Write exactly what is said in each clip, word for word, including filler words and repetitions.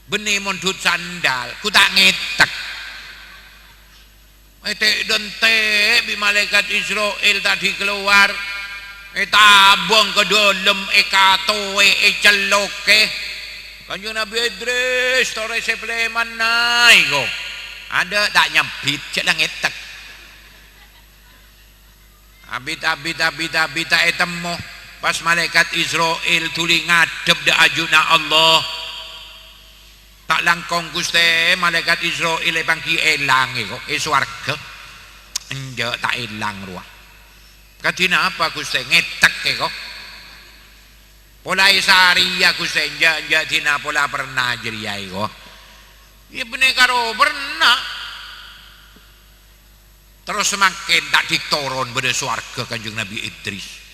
Bânnè mondhut sandal, ghu ta' ngètèk. Ètè'-dântè' bi' malaèkat Isra'il ta' dhi' kalowar. Ètabâng ka dâlem, èkatowè, ècellokè. Kanjeng Nabi Idris, torè sè palèmanna èko. Adâ' ta' nyambit, jhâ' la ngètèk. Abit, abit, abit, abit, ta' ètemmo. Pas malaèkat Isra'il dhuli ngadhep dâ' ajunan Allah. Ta' langkong, Ghustè, malaèkat Isra'il èpangghi èlang èko, è sowarghâ. Enjâ', ta' èlang rowa. Kadhi napa, Ghustè? Ngètèk èko. Pola è sarèya, Ghustè, enjâ', enjâ' dhina pola pernah jârèya èko. Iyâ, bânnè karo pernah. Terros samangkèn ta' dhi' toron bâdâ sowarghâ Kanjeng Nabi Idris.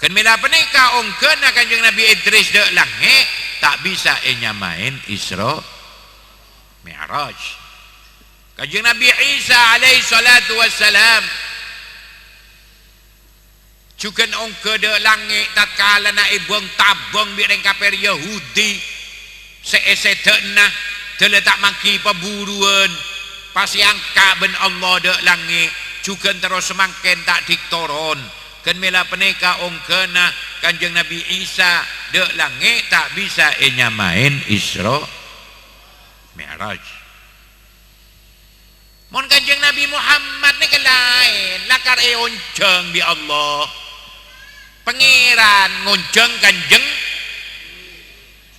Ghân mèla panèka ongghâna Kanjeng Nabi Idris dâ' langngè' ta' bisa ènyamaè Isra Mi'raj. Kanjeng Nabi Isa alaihi salatu wassalam jhughân ongghâ dâ' langngè' tatkalana èbâng-tabâng bi' rèng kapèr Yahudi sè è sèdhâna, dâlla ta' mangghi pabhuruwân, pas èangka' bân Allah dâ' langngè', jhughân terros samangkèn ta' dhi' toron. Ghân mèla panèka ongghâna Kanjeng Nabi Isa dâ' langngè' ta' bisa ènyamaè Isra Mi'raj. Mon Kanjeng Nabi Muhammad nèka laèn, lakar èonjhâng bi' Allah. Pangèran ngonjhâng Kanjeng,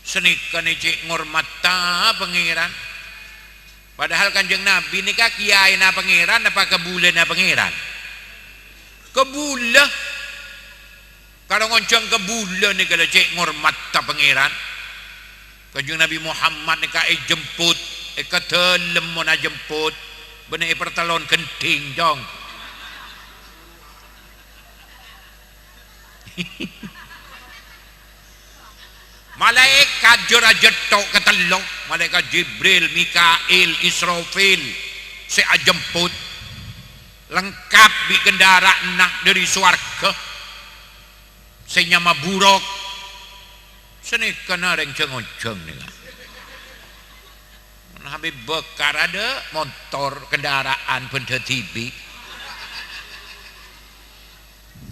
sanèka nè cè' ngormadhâ Pangèran. Padahal Kanjeng Nabi nèka kiyaèna Pangèran apa kabulâna Pangèran? Kabulâ. Karo ngonjhâng kabulâ nèka la cè' ngormadhâ Pangèran. Kanjeng Nabi Muhammad nèka èjemput, è ka dâlem mon ajemput, bânnè èpartellon gendhing, Cong. Malaèkat jârèya cètto' katello, Malaèkat Jibril, Mikail, Israfil sè ajemput, lengkap bi' kendara'anna dâri sowarghâ. Sè nyama Buraq. Sanèkana rèng jâng-onjhâng nèka. Mon Habib Bakar adâ' montor, kendaraan bhândhâ dhibi'.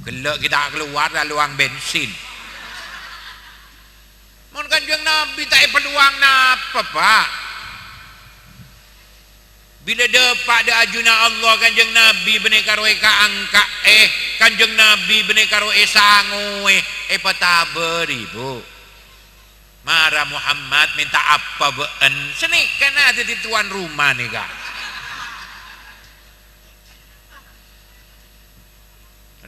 Ghellâ' ghi' ta' kalowar, la lowang bensin. Mon Kanjeng Nabi ta' èpalowang napa, Pa'? Bilâ dâpa' dâ' ajunan Allah Kanjeng Nabi bânnè karo èka-angka'è, Kanjeng Nabi bânnè karo èsangowè, èpatabâri, Bu. Mara Muhammad, mènta apa bâ'en? Sanèkana dhâddhi tuan rumah nèka.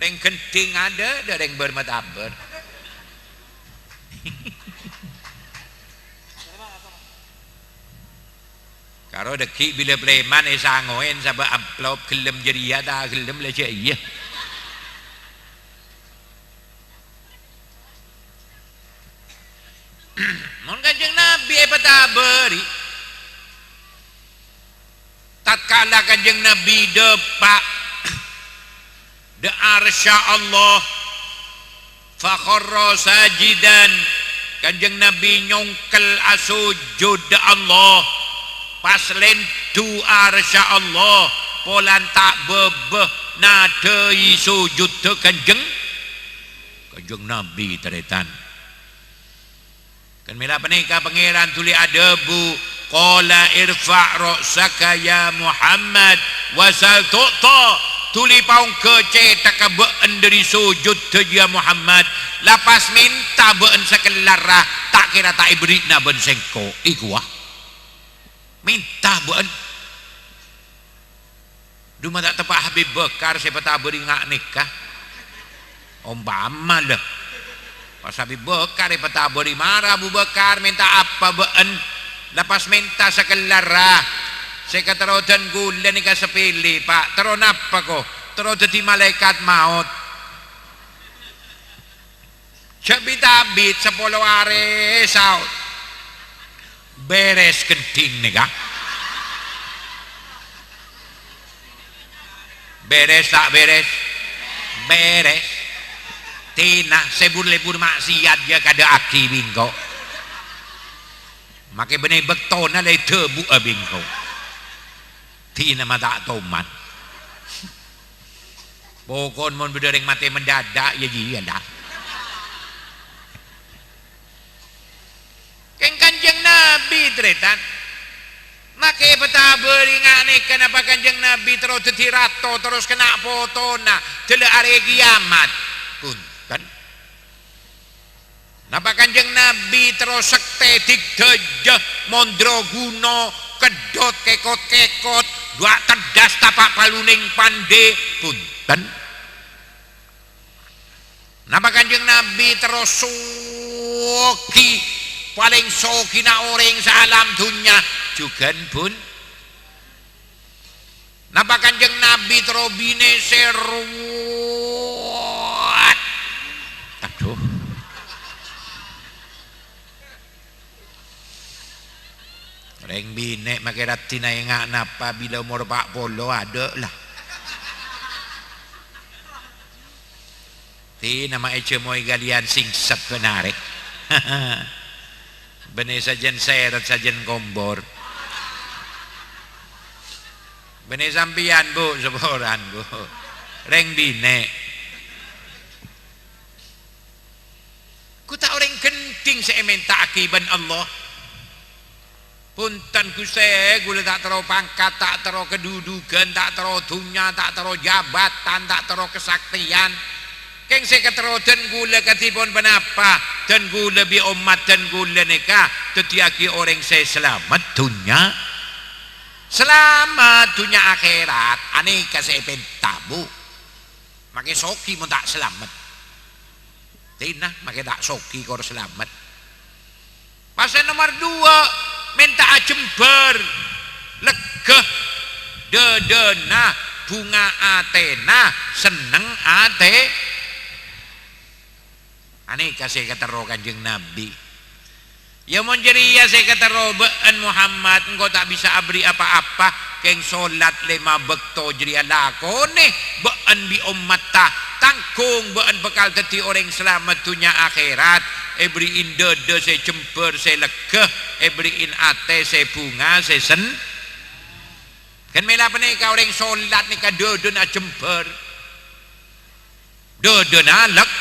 Rèng gendhing adâ', dâ' rèng bâr-matabâr. Karo dhâggi' bilâ palèman èsangowèn sabâ' amplop, ghellem jârèya ta' ghellem la jâ' iyâ. Mon Kanjeng Nabi èpatabâri, tatkala Kanjeng Nabi dâpa' dâ' arsya Allah, fa kharra sajidan, Kanjeng Nabi nyongkel asojud dâ' Allah, pas lèndhu arsya Allah, polana ta' bâbâ nadhâi sojuddhâ Kanjeng, Kanjeng Nabi, tarètan. Kan mèla panèka Pangèran dhuli adhâbu, "Qala irfa' ra'saka ya Muhammad, wa sal tu'ta." Dhuli paongghâ cèthagghâ bâ'en dhâri sojuddhâ, ya Muhammad. La pas mènta bâ'en sakellarra, ta' kèra ta' èberri'na bân sèngko'. Èkowa. Mènta bâ'en. Dhu ma' ta' teppa' Habib Bakar sè èpatabâri nga' nèka. Ompama, la. Pas Habib Bakar èpatabâri, "Mara Abu Bakar, mènta apa bâ'en?" "La pas mènta sakellarra. Sè katerrodan kaulâ nèka sapèlè, Pa'. Terro napa, ko? Terro dhâddhi malaèkat maot." Jhâ' bit-abit sapolo arè, saos. Bèrès gendhing nèka. Bèrès ta' bèrès? Bèrès. Dhina, sè bur-lèbur maksiat jhâ' kadhâ'aghi bi' engko'. Make bânnè bâktona la èdhâbuwâ bi' engko'. Dinah ma' ta' toman. Pokon mon bâdâ orèng matè mendadak, ya jiyâ la. Kèng Kanjeng Nabi, tarètan. Make èpatabâri nga' nèka napa Kanjeng Nabi terro dhâddhi rato, terros kènè' potona, dâlâ arè kiyamat. Punten. Napa Kanjeng Nabi terro sektè dhigdhâjâ, mondro guno, keddhot, kèkot-kèkot, duwâ' teddas tapa' palunèng pandhi? Punten. Napa Kanjeng Nabi terro sogi, palèng sogina orèng saalam dhunnya? Jhughân, pun. Napa Kanjeng Nabi terro binè sè ruwet? Adhu. Orèng binè' make raddhinna enga' napa bilâ omor pa' polo adâ' la. Dinah ma' èjhâmoy ghâliyân singset bân arè. Bânnè sajân sèrèt, sajân kombor. Bânnè sampèyan, Bu', saporana, Bu'. Rèng binè'. Ghu ta' orèng ghânḍhing sè èmènta'aghi bân Allah. Ponten, Ghustè, ghulâ ta' terro pangkat, ta' terro kadhudhughân, ta' terro dhunnya, ta' terro jabatan, ta' terro kasaktèyan. Kèng sè èkaterro dân ghulâ kadhipon ponapa? Dân ghulâ bi' ommat dân ghulâ nèka dhâddhiyâghi orèng sè salamet dhunnya, salamet dhunnya akhèrat. Anèka sè èpènta, Bu'. Make sogi mon ta' salamet. Dinah make ta' sogi kor salamet. Pas sè nomer duwâ', mènta'a jembhâr, lega dhâdhâna, bhunga atèna, senneng atè. Anèka sè èkaterro Kanjeng Nabi. Ya, mon jârèya sè èkaterro bâ'ân, Muhammad, engko' ta' bisa aberri' apa-apa, kèng solat lèma bâkto jârèya lakonè, bâ'ân bi' ommatta tangghung, bâ'ân bhâkal dhâddhi orèng salamet dhunnya akhèrat, èberri'i dhâdhâ sè jembhâr sè lega, èberri'i atè sè bhunga sè sen-, kan mèla panèka orèng solat nèka dhâdhâna jembhâr. Dhâdhâna leg-,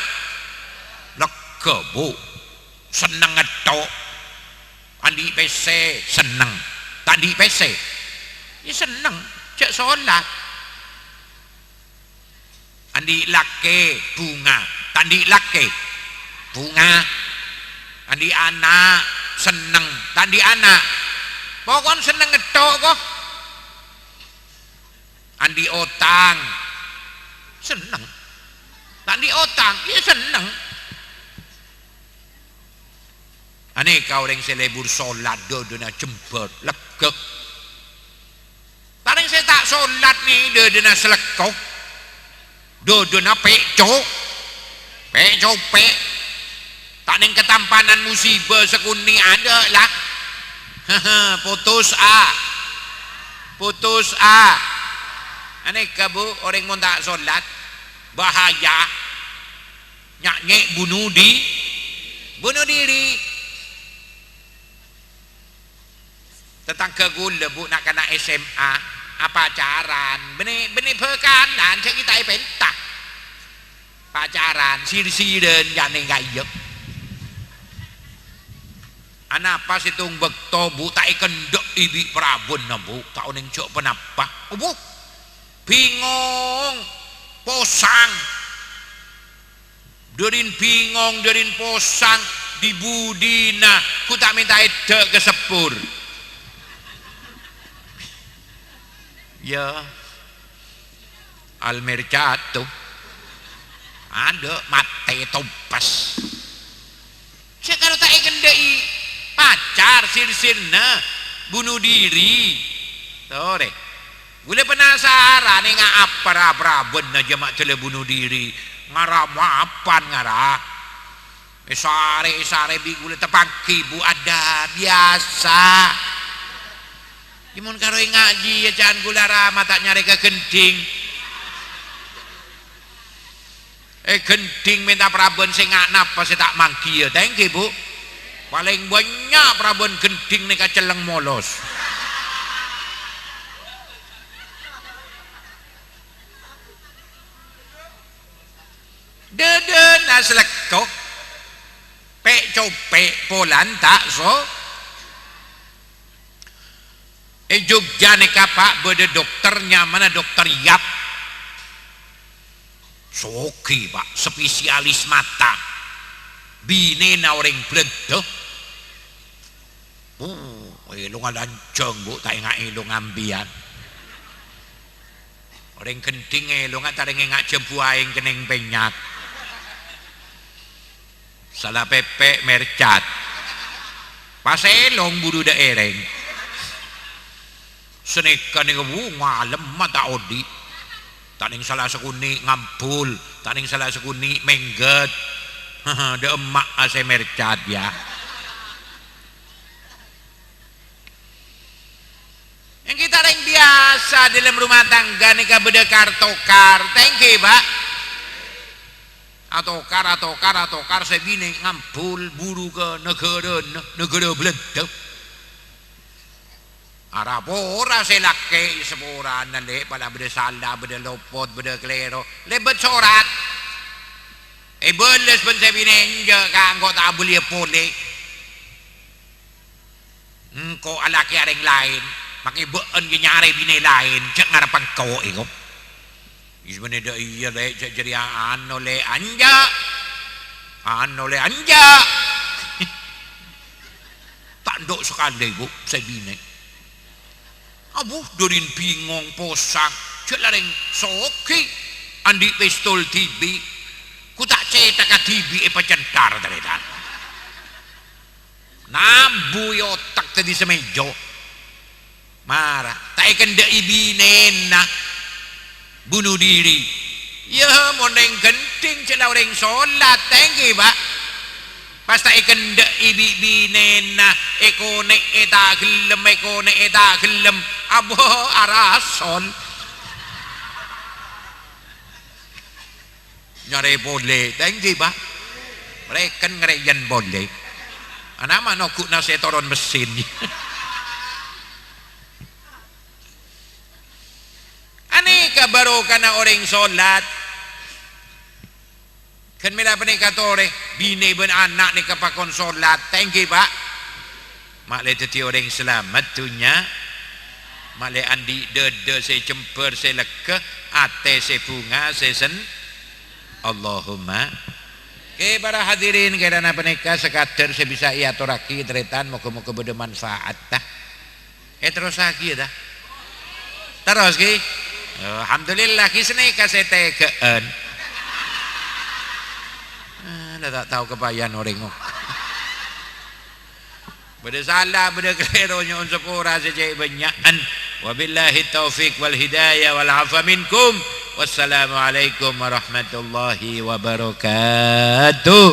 lega, Bu'. Senneng ngetto'. Andi' pèssè, senneng. Ta' andi' pèssè, ya senneng. Jhâ' solat. Andi' lakè, bhunga. Ta' andi' lakè, bhunga. Andi' ana', senneng. Ta' andi' ana', pokon senneng ngetto', ko. Andi' otang, senneng. Ta' andi' otang, ya senneng. Anèka orèng sè lebur solat, dhâdhâna jembhâr, lega. Orèng sè ta' solat nè, dhâdhâna salekko. Dhâdhâna pè'-co'-, pè'-copè'. Ta' nèng katampanan musibâ sakonè' adâ' la. Putus, a. Putus, a. Anèka, Bu', orèng mon ta' solat, bahaya. Nya'-nyè' bunuh di-, bunuh diri. Tatangghâ ghulâ, Bu', na'-kana' S M A, apacaran. Bânnè, bânnè bhâkalan, jhâ' ghi' ta' èpènta. Pacaran, sir-siran, jhâ' nèng ka'iyâ. Anapa sèttong bâkto, Bu', ta' èkendhâ'i bi' parabânna, Bu', ta' onèng jhâ' ponapa. Obu, bingong, posang. Dhârin bingong, dhârin posang, di-budina, ghu ta' mènta èdhâ' ka seppur. Ya. Al-Mercato. Adâ', matè tompes. Sè karo ta' èkendhâ'i pacar, sir-sirna, bunuh diri. Torè. Ghulâ penasaran, enga' apa ra-, parabânna jhâ' ma' dâlâ bunuh diri. Ngara mapan, ngara. Èsarè-èsarè bi' ghulâ tapangghi, Bu', adâ', biyasa. Yâ mon karo enga' jiyâ, ca'na ghulâ rama ta' nyarè ka ghânḍhing. È ghânḍhing mènta parabân sè nga-, napa sè ta' manggiyâ, ta' èngghi, Bu'? Palèng bânnya' parabân gendhing nèka cellèng molos. Dâdâna salèkko, pè'-copè' polana ta' so-, È Jogja nèka, Pa', bâdâ dokter nyamana Dokter Yap. Soghi, Pa', spesialis mata. Binèna orèng Bâlândhâ. Uh, èlongnga lanjhâng, Bu, ta' ènga' èlongnga ambiyân. Orèng gendhing èlongnga ta' rèng ènga' jhâmbhu aèng kennèng pènyat. Sala pèpè' mercat. Pas èlong buru dâ' èrèng. Sanèka nèng, wu, ngalemma ta' odi'. Ta' nèng sala sakonè' ngambul, ta' nèng sala sakonè' mèngghât. Dâ' emma'a sè mercat, ya. Èngghi ta' rèng biyasa, dâlem rumah tangga nèka bâdâ kar-tokar. Ta' èngghi, Pa'? Atokar, atokar, atokar, sè binè' ngambul buru ka naghârâna, naghârâ Bâlândhâ. Arapa ora sè lakè' saporana, Lè', pola bâdâ sala, bâdâ lopot, bâdâ kalèro. Lèbât sorat. Èbâles bân sè binè' enjâ' kaangghuy ta' abâliyâ polè. Engko' alakè' orèng laèn, makè bâ'ân ghi' nyarè binè' laèn, jhâ' ngarep engko' èko. Is bânnè dâ' iyâ, Lè', jhâ' jârèya ano, Lè', enjâ'. Ano, Lè', enjâ'. Ta' endâ' sakalè, Bu, sè binè'. Abu, dârin bingong, posang, jhâ' la rèng soghi, andi' pistol dhibi', ku ta' cèthagghâ dhibi' èpacènthar, tarètan. Nabu è otak dhâddhi samèjâ. Mara, ta' èkendhâ'i binèna bunuh diri. Yâ, mon rèng gendhing jhâ' la orèng solat, ta' èngghi, Pa'? Pas ta' èkendhâ'i bi' binèna, èkonè'è ta' ghellem, èkonè'è ta' ghellem. Abo, arasol. Nyarè polè, ta' èngghi, Pa'? Rèken ngarèyan polè. Ana' ma' noggu'na sè toron mesin. Anèka barokana orèng solat. Ghân mèla panèka torè, binè bân ana' nèka pakon solat, ta' èngghi, Pa'? Ma'lè dhâddhi orèng salamet dhunnya, ma'lè andi' dâdâ sè jembhâr, sè lèghâ, atè sè bhunga, sè sen-, Allahumma. Oke, para hadirin, kèrana panèka sakadhâr sè bisa èatorraghi, tarètan, moghâ-moghâ bâdâ manfaatta. Èterrossaghi, yâ, ta? Terros, ghi? Alhamdulillah, ghi sanèka sè tèghâ'ân. Ah, la ta' tao kapayan orèng, oh. Bâdâ sala, bâdâ kalèro, nyo'on sapora sè cè' bânnya'an. Wabillahi taufiq wal hidayah wal afa minkum. Wassalamualaikum warahmatullahi wabarakatuh.